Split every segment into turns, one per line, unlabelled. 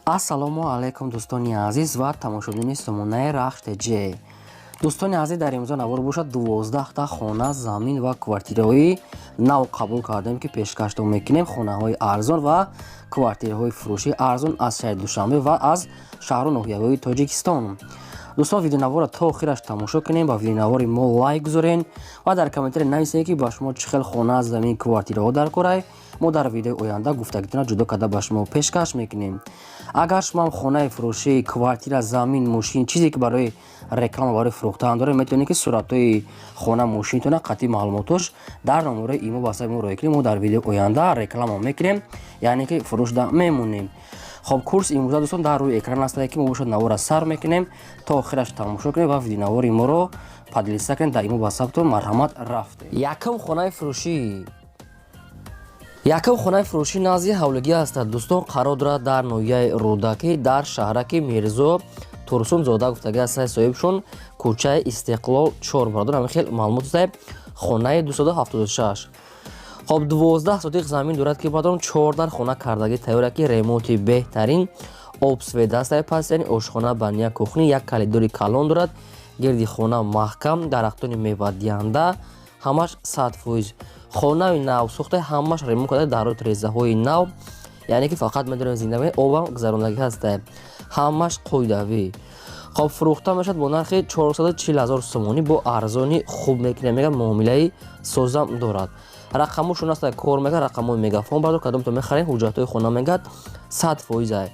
Ассалому алайкум, дӯстони азиз ва тамошобинони сомонаи Рахш ТЖ. Дӯстони азиз, дар имрӯза навор бошад, 12та хона, замин ва квартираҳои нав қабул кардем, ки пешкаштон мекунем. Хонаҳои арзон ва квартираҳои фурӯшии арзон аз шаҳри Душанбе ва аз шаҳру ноҳияҳои Тоҷикистон. Дӯстон, видеонаворро то охираш тамошо кунем, ба видеонавори мо лайк гузорен ва дар комментария нависед, ки ба шумо чӣ хел хона, замин, квартираҳо дар корай. Мо дар видеои оянда гуфтагитона ҷудо карда ба шумо пешкаш мекунем. Агар шумо ҳам хонаи фурӯшӣ, квартира, замин, мошин, чизе ки барои реклама, барои фурӯхтан доред, метавонед, ки суратҳои хона, мошинтона қатъи маълумотош дар номерои имо ватсапи мо роя кунем. Мо дар видеои оянда реклама мекунем, яъне ки фурӯшда мемонем. Хоб, курс имрӯза, дӯстон, дар рӯи экран астае, ки мо бошад навора сар мекунем, то охираш тамошо кунем ва видеонавори моро поделиться кунем дар имо ватсаптон. Марҳамат, рафтем. Якум хонаи фурӯшӣ. Якум хонаи фурӯшӣ назди ҳавлигӣ ҳастад, дӯстон, қарор дорад дар ноҳияи Рӯдакӣ, дар шаҳраки Мирзо Турсунзода гуфтагӣ ҳастад соҳибшон, кӯчаи Истиқлол 4. Бародар, ҳамин хел маълумот ҳастад. Хонаи 276. Хоб, 12 сотиқ замин дорад, ки бародарон, чор дар хона кардагӣ тайёр, ки ремонти беҳтарин, об, свет ҳастад, пас яъне ошхона, баня, кухня, як калидори калон дорад, гирди хона маҳкам, дарахтони мевадиҳанда, ҳамаш 100%. Хонаи нав сохта, ҳамаш ремонт карда, дару тирезаҳои нав, яъне ки фақат медонем зиндагӣ, обам гузарондагӣ ҳастад, ҳамаш қоидавӣ. Хоб, фурӯхта мешавад бо нархи 440 ҳазор сомонӣ, бо арзони хуб мекунем, мега, муомилаи созам дорад. Рақамошон аст, кор мега, рақамҳои мегафон. Бардор, кадомто мехарем, ҳуҷҷатҳои хона мегӯяд 100%.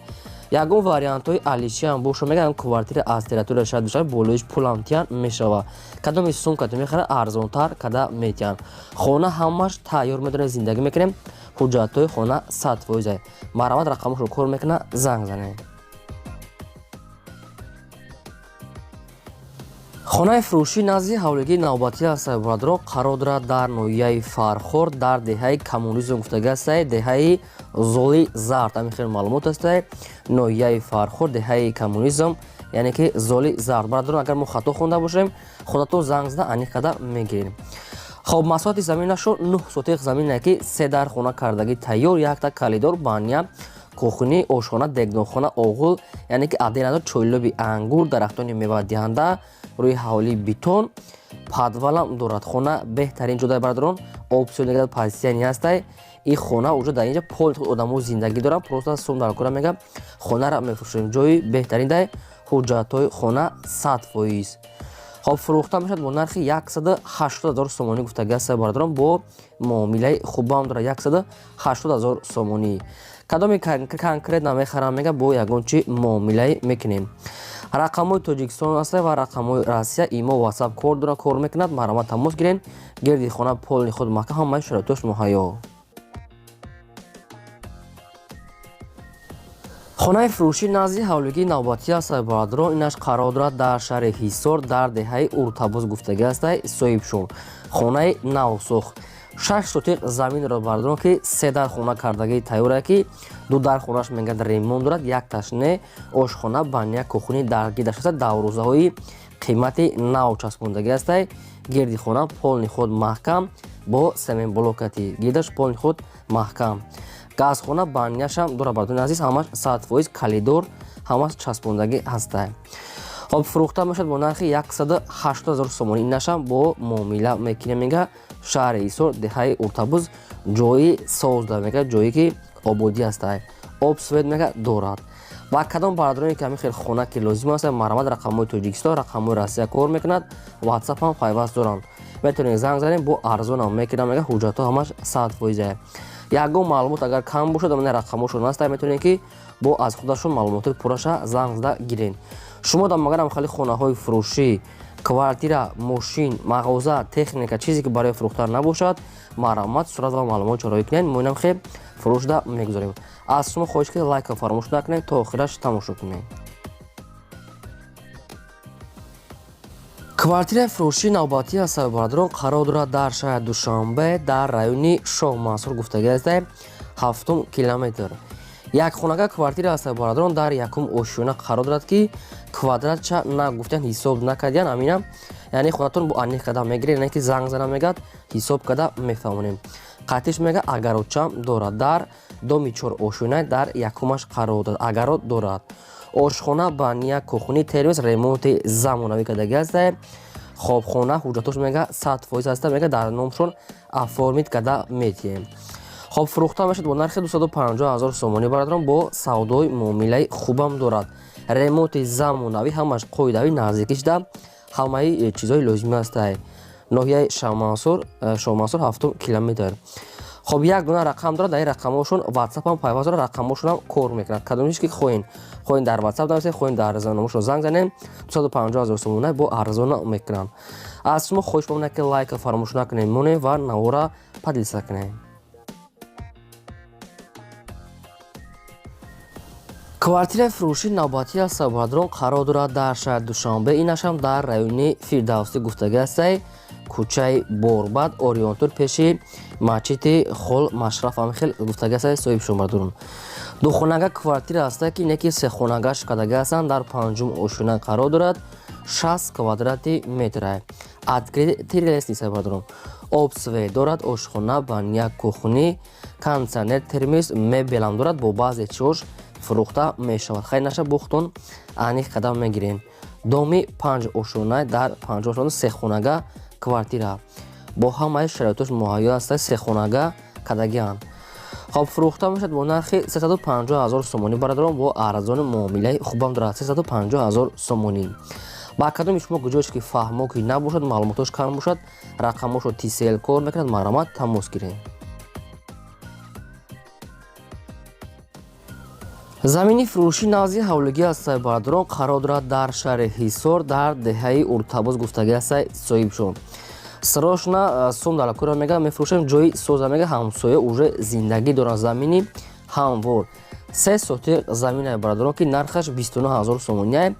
Ягон вариантҳои алишиам боша, мегӯям, квартира аз территорияи шаҳри Душанбе болоиш пулам тиян мешава. Кадоми сумкато мехара, арзонтар када метиҳанд. Хона ҳамаш тайёр, медонем, зиндагӣ мекунем, ҳуҷҷатҳои хона 100%. Марҳамат, рақамошро кор мекуна, занг занед. Хонаи фурӯшӣ назди ҳавлигии навбатӣ ҳастад, бародарон, қарор дорад дар ноҳияи Фархор, дар деҳаи Коммунизм гуфтагӣ ҳастад, деҳаи Золи Зард. Ҳамин хел маълумот ҳастад: ноҳияи Фархор, деҳаи Коммунизм, яъне ки Золи Зард. Бародарон, агар мо хато хонда бошем, худатон занг зада аниқ карда мегирем. Хоб, масоҳати заминашо 9 сотиқ замине, ки се дар хона кардагӣ тайёр, якта калидор, баня, кухни, ошхона, дегдонхона, оғул, яъне ки аденадор, чойлоби ангур, дарахтони мевадиҳанда, рӯи ҳавлии бетон, подвалам дорад. Хона беҳтарин ҷодай, бародарон, об сӯнегадад, пасияни ҳастай. Ин хона уже дар инҷа пол одамо зиндагӣ доранд, просто сум дар кора, мегам, хонара мефурӯшем. Ҷои беҳтарин дай, ҳуҷҷатҳои хона 100%. Хоб, фурӯхта мешавад бо нархи 180 ҳазор сомонӣ гуфтагӣ ҳастад, бародарон, бо муомилаи хубам дорад. 180 ҳазор сомонӣ. Кадоми конкретно мехарам, мега, бо ягон чи муомилаи мекунем. Рақамҳои Тоҷикистон аст ва рақамҳои Россия, имо, ватсап кор дорад, кор мекунад. Марҳамат, тамос гирен. Гирди хона полни худ маҳкам, ҳамаи шароитош муҳайё. Хонаи фурӯшӣ назди ҳавлигии навбатӣ аст, бародарон, инаш қарор дорад дар шаҳри Ҳисор, дар деҳаи Уртабоз гуфтагӣ ҳастад соҳибшон. Хонаи навсохт, 6 сотиқ заминро, бародарон, ки се дар хона кардагии тайёра, ки ду дар хонаш мегӯяд ремонт дорад, якташ не, ошхона, баня, кухни даргирдаш аст, даврӯзаҳои қимати нав часпондагӣ ҳастай, гирди хона полни худ маҳкам, бо семенблокати гирдаш полни худ маҳкам, газхона, баняшам дорад. Бародарони азиз, ҳамаш 100%, калидор, ҳамаш часпондагӣ ҳастай. Хоб, фурӯхта мешавад бо нархи 180 ҳазор сомонӣ, инашам бо муомила мекунем, мега. Шаҳри Ҳисор, деҳаи Уртабуз, ҷои созда, мега, ҷое ки ободӣ ҳастай, об, свет, мега, дорад. Ва кадом бародароне ки ҳамин хел хона ки лозим аст, марҳамат, рақамҳои Тоҷикистон, рақамҳои Россия кор мекунад, ватсап ҳам пайваст доранд, метавонед занг занед, бо арзонам мекунам, мега, ҳуҷҷатҳо ҳамаш 100%. Ягон маълумот агар кам бошад, мана рақамҳошон ҳаст, метавонед, ки бо аз худашон маълумотҳои пурраша занг зада гирен. Шумо дар магарам хеле хонаҳои фурӯшӣ, квартира, мошин, мағоза, техника, чизе ки барои фурӯхтан набошад, марҳамат, сурат ва маълумот чораӣ кунед, мо инам хел фурӯшда мегузорем. Аз шумо хоҳиш, ки лайка фаромӯш накунед, то охираш тамошо кунед. Квартираи фурӯшии навбатӣ аст, бародарон, қарор дорад дар шаҳри Душанбе, дар райони Шоҳ Мансур гуфтагӣ ҳастад, ҳафтум километр. Як хонага квартира аст, бародарон, дар якум ошёна қарор дорад, ки квадратча нагуфтан, ҳисоб накардиян, амина, яъне хонатон бо аниқ карда мегиред, яъне ки занг зана, мегӯяд, ҳисоб карда мефаҳмонем. Қатиш, мега, агарочам дорад дар Доми чор ошёна дар якумаш қарор дорад, огород дорад, ошхона, баня, кухни, термос, ремонти замонавӣ кардагӣ ҳаста. Хобхона ҳуҷҷатош мега 100% ҳаста, мега дар номшон оформить карда метиҳем. Хоб, фурӯхта мешавад бо нархи 250 ҳазор сомонӣ, бародарон, бо савдои муомилаи хубам дорад. Ремонти замонавӣ, ҳамаш қоидавӣ, наздикӣ шуда ҳамаи чизҳои лозимӣ ҳастай. Ноҳияи Шоҳмансур, ҳафтум километр. Хоб, як дона рақам дорад, дар ин рақамҳошон ватсапам пайваст дорад, рақамҳошонам кор мекунад. Кадомиш ки хоҳен, хоҳен дар ватсап нависед, хоҳен дар номашон занг занем. 250 ҳазор сомона бо арзона мекунанд. Аз шумо хоҳиш мекунам, ки лайка фаромӯш накунем, монем ва навора поделиться кунем. Квартираи фурӯшии навбатӣ аст, бародарон, қарор дорад дар шаҳри Душанбе, инашам дар райони Фирдавсӣ гуфтагӣ ҳастай, кӯчаи Борбад, Ориёнтур, пеши масҷиди Хол Машраф ҳамихел гуфтагӣ ҳастай соҳибшон, бародарон. Духонага квартира ҳаста, ки неки сехонагаш кардагӣ ҳастанд, дар панҷум ошёна қарор дорад, 60 квадрати метра, открытый лестница, бародарон, об, свет дорад, ошхона, баня, кухни, кондиционер, термос, мебелам дорад, бо баъзе чиҳош фурӯхта мешавад. Хайр наша, бухтон аниқ қадам мегирем. Доми панҷ ошёна, дар панҷ ошёна сехонага квартира бо ҳамаи шароитош муҳайё аста, сехонага кардагианд. Хоб, фурӯхта мешавад бо нархи 350 ҳазор сомонӣ, бародарон, бо арзони муомилаи хубам дорад. 350 ҳазор сомонӣ. Ба кадоми шумо куҷош ки фаҳмо ки набошад, маълумотош кам бошад, рақамошо Tcell кор мекунад, марҳамат, тамос гирем. Замини фурӯшӣ назди ҳавлигӣ ҳастай, бародарон, қарор дорад дар шаҳри Ҳисор, дар деҳаи Уртабоз гуфтагӣ ҳастай соҳибшон. Срочно сум далакура мега мефурӯшем, ҷои соза мега, ҳамсоя уже зиндагӣ доранд, замини ҳамвор, 3 сотиқ замина, бародарон, ки нархаш 29 ҳазор сомония,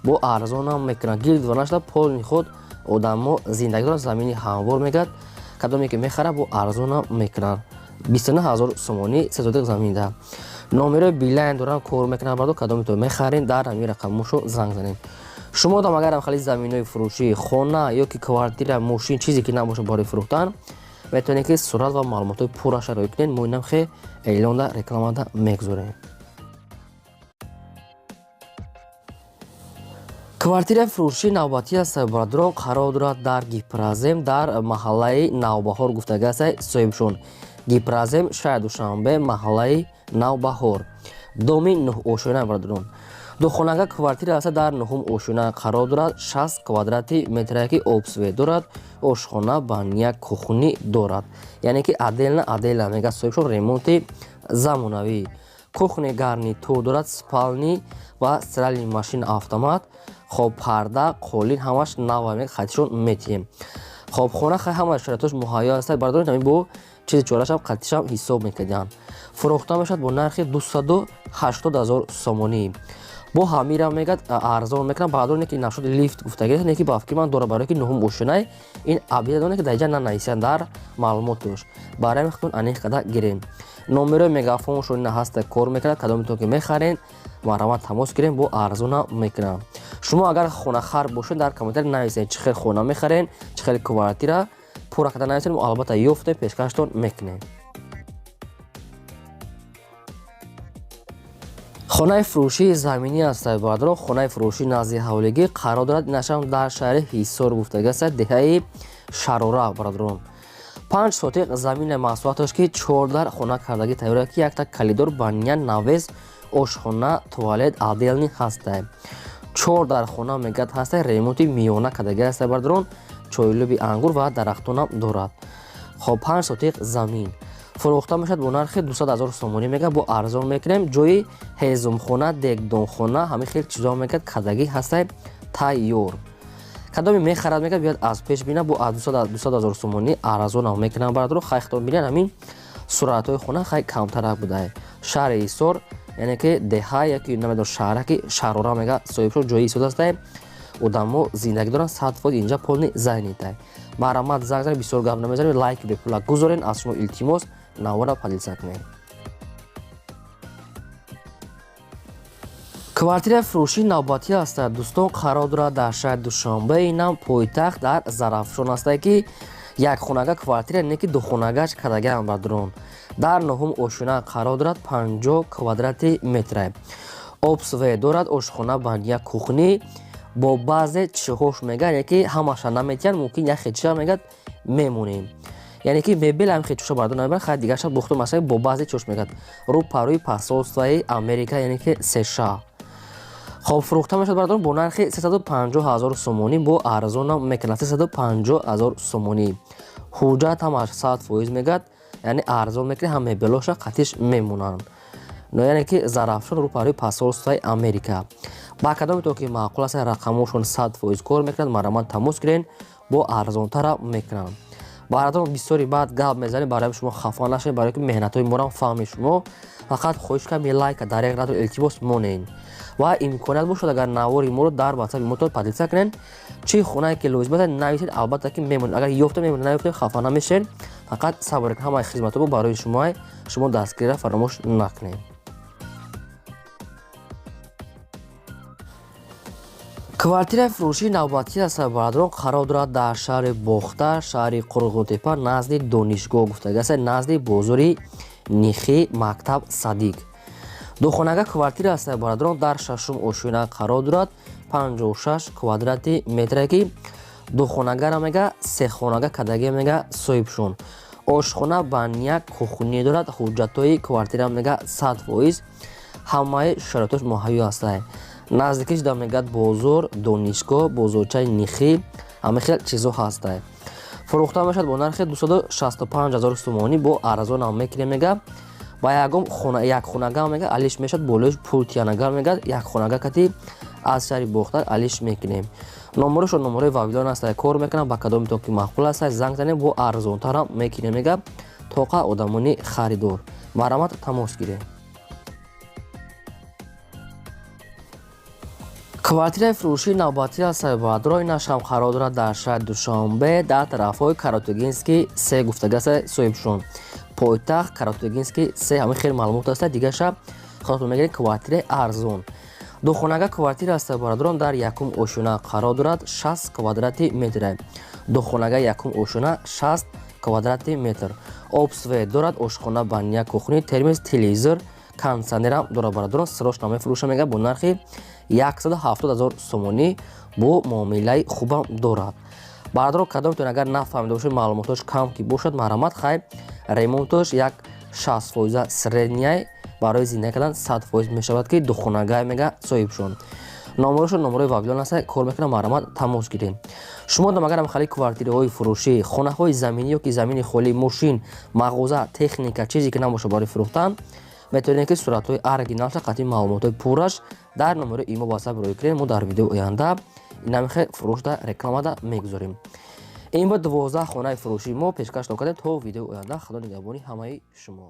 бо арзонам мекунанд. Гирд нашда полный худ одамо зиндагӣ доранд, замини ҳамвор мегӯяд, кадоме ки мехара, бо арзонам мекунанд. 29 ҳазор сомонӣ 3 сотиқ заминида. Номерои Билайн дорам, кор мекунам, бардо, кадоме мехарем, дар ҳамин рақамошо занг занем. Шумо дам агарам хали заминои фурӯшӣ, хона ё ки квартира, мошин, чизе ки набошад барои фурӯхтан, метавонед ки сурат ва маълумотҳои пурраша роӣ кунед, мо инам хе эълонда, рекламада мегузорем. Квартираи фурӯшии навбатӣ аст, бародарон, қарор дорад дар Гипрозем, дар маҳаллаи Навбаҳор гуфтагӣ аст соҳибшон. Гипрозем, шаҳри Душанбе, маҳаллаи Навбаҳор, доми нӯҳошёна, бародарон. Духонага квартира аста, дар нӯҳум ошёна қарор дорад, 60 квадрати метрае, ки об, свет дорад, ошхона, баня, кухни дорад, яъне ки отдельно, отдельно мега соҳибшон, ремонти замонавӣ, кухни гарнитур дорад, спальни ва стиральный машина автомат. Хоб, парда, қолин ҳамаш нава, мега хатишон метиҳем. Хоб, хона хай ҳамаи шароитош муҳайё аст, бародарон, ҳамин бо чизи чорашам қатишам ҳисоб мекардиҳанд. Фурӯхта мешавад бо нархи 280 ҳазор сомонӣ, бо ҳамира мегӯяд арзон мекунам, бародароне ки нашуд лифт гуфтагӣ, не ки ба фикри ман дора, барое ки нуҳум ошёнай ин объедоне ки дар инҷа нанависанд дар маълумотош, барои ҳамин худтон аниқ карда гирем. Номерои мегафоншон ина ҳаста, кор мекунад. Кадометон ки мехарен, марҳамат, тамос гирем, бо арзона мекунам. Шумо агар хонахар бошед, дар комментарий нависед, чӣ хел хона мехарен, чӣ хел квартира, пурра карда нависед, мо албатта ёфтем, пешкаштон мекунем. Хонаи фурӯшии заминӣ аст, бародарон, хонаи фурӯшии назди ҳавлигӣ қарор дорад, инашам дар шаҳри Ҳисор гуфтагӣ аст, деҳаи Шарора, бародарон. 5 сотиқ замина масоҳаташ, ки чордар хона кардагӣ тайёр, ки якта коридор, баня, навес, ошхона, туалет отдельный ҳастай. Чор дар хона мегӯяд ҳастай, ремонти миёна кардагӣ ҳастай, бародарон, чойлуби ангур ва дарахтонам дорад. Хоб, 5 сотиқ замин фурӯхта мешавад бо нархи 200 ҳазор сомонӣ, мегӯяд бо арзон мекунем, ҷои ҳезумхона, дегдонхона, ҳамин хел чизо мегӯяд кардагӣ ҳастай тайёр. Кадоме мехарад, мегӯяд биёяд аз пеш бина, бо аз 200 ҳазор сомонӣ арзонам мекунам, бародаро. Хай, хитоб бинед, ҳамин суратҳои хона хай камтарак будае. Шаҳри Ҳисор, яъне ки деҳа яки намедонам шаҳраки Шарора мега соҳибшо, ҷои исод ҳастай, одамо зиндагӣ доранд, 100% инҷа полный занятый. Марҳамат, занг занед, бисёр гап намезанем, лайк бепула гузорен, аз шумо илтимос, навора поделиться кунед. Квартираи фурӯшии навбатӣ аст, дӯстон, қарор дорад дар шаҳри Душанбе, инам пойтахт, дар Зарафшон ҳастае, ки як хонага квартира, не ки духонагаш кардагиам, бародарон. Дар нуҳум ошёна қарор дорад, 50 квадрати метра. Об, свет дорад, ошхона, баня, кухня бо баъзе чиҳош мегӯяд, яъне ки ҳамаша наметиҳанд, мумкин як хечиша мегӯяд мемонем. Яъне ки мебел ҳам хечуша бардор намебарад, хай дигарша бухту масала бо баъзе чиҳош мегӯяд. Рӯ парӯи посольствои Америка, яъне ки США. Хоб, фурӯхта мешавад, бардорон, бо нархи 350 ҳазор сомонӣ, бо арзонам мекунад, 350 ҳазор сомонӣ. Ҳуҷҷат ҳамаш 100% мегӯяд, яъне арзон мекунад, ҳам мебелоша қатиш мемонанд. Яъне ки Зарафшон, рӯ парӯи посольствои Америка. Ба кадоме то ки маъқул аст, рақамошон 100% кор мекунад, марҳамат, тамос гирен, бо арзонтара мекунанд. Бародарон, бисёри баъд гап мезанем, барои шумо хафа нашавед, барои ки меҳнатҳои морам фаҳми шумо. Фақат хоҳиш кардам, лайка дар як радо илтимос монед ва имконият бошад, агар навори моро дар ватсапи мо поделиться кунед. Чӣ хонае ки лозим аст, нависед, албатта ки мемонед. Агар ёфта мемонед, наёфта, хафа намешавед, фақат сабр кунед. Ҳамаи хизматҳо мо барои шумо, шумо дастгирира фаромӯш накунед. Квартираи фурӯшии навбатӣ аст, бародарон, қарор дорад дар шаҳри Бохтар, шаҳри Қурғонтепа, назди донишгоҳ гуфтага аст, назди бозори Нихӣ, мактаб, садик. Духонага квартира аст, бародарон, дар шашум ошёна қарор дорад, 56 квадрати метре, ки духонагара мега сехонага кадаге мега соҳибшон. Ошхона, баня, кухня дорад. Ҳуҷҷатҳои квартира мега 100%, ҳамаи шароитош муҳайё ҳастанд. Наздикиш да мегӯяд бозор, донишгоҳ, бозорчаи Нихӣ, ҳама хел чизо ҳастанд. Фурӯхта мешавад бо нархи 265 ҳазор сомонӣ, бо арзонам мекунем мега. Ба ягон якхонага мега алиш мешавад, болои пул тиянагар мега, якхонага кати аз шаҳри Бохтар алиш мекунем. Номерошон номерои Вавилон аст, кор мекунам. Ба кадоме то ки маъқул аст, занг занем, бо арзонтарам мекунем мега. Тоқа одамони харидор, марҳамат, тамос гирем. Квартираи фурӯшии навбатӣ аст, бародарон, инаш ҳам қарор дорад дар шаҳри Душанбе, дар тарафҳои Каротугинский се гуфтага аст соҳибшон. Пойтахт, Каротугинский се, ҳамин хеле маълумот аст, дигаша худатон мегиред. Квартираи арзон, духонага квартира аст, бародарон, дар якум ошёна қарор дорад, 60 квадрати метр. Духонага, якум ошёна, 60 квадрати метр. Об, свет дорад, ошхона, баня, кухня, термос, телевизор, кондиционерам дорад, бародарон. Срочно мефурӯша мега бо нархи 170 ҳазор сомонӣ, бо муомилаи хубам дорад. Бародарон, кадомтон агар нафаҳмида бошед, маълумотош кам ки бошад, марҳамат. Хай, ремонтош як 60 фоиза средний, барои зиндагӣ кардан 100% мешавад, ки духонагай мега соҳибшон. Номерошон номерои Вавилон аст, кор мекунам, марҳамат, тамос гирем. Шумо дам агар хали квартираҳои фурӯшӣ, хонаҳои заминӣ ё ки замини холӣ, мошин, мағоза, техника, чизе ки набошад барои фурӯхтан, метавонед ки суратҳои оригиналша қатъи маълумотҳои пурраш дар номерои имо, ватсап рӯй кунед. Мо дар видеои оянда инамихе фурӯшда рекламада мегузорем. Ин буд 12 хонаи фурӯшии мо пешкаш кардем. То видеои оянда, худо нигаҳбони ҳамаи шумо.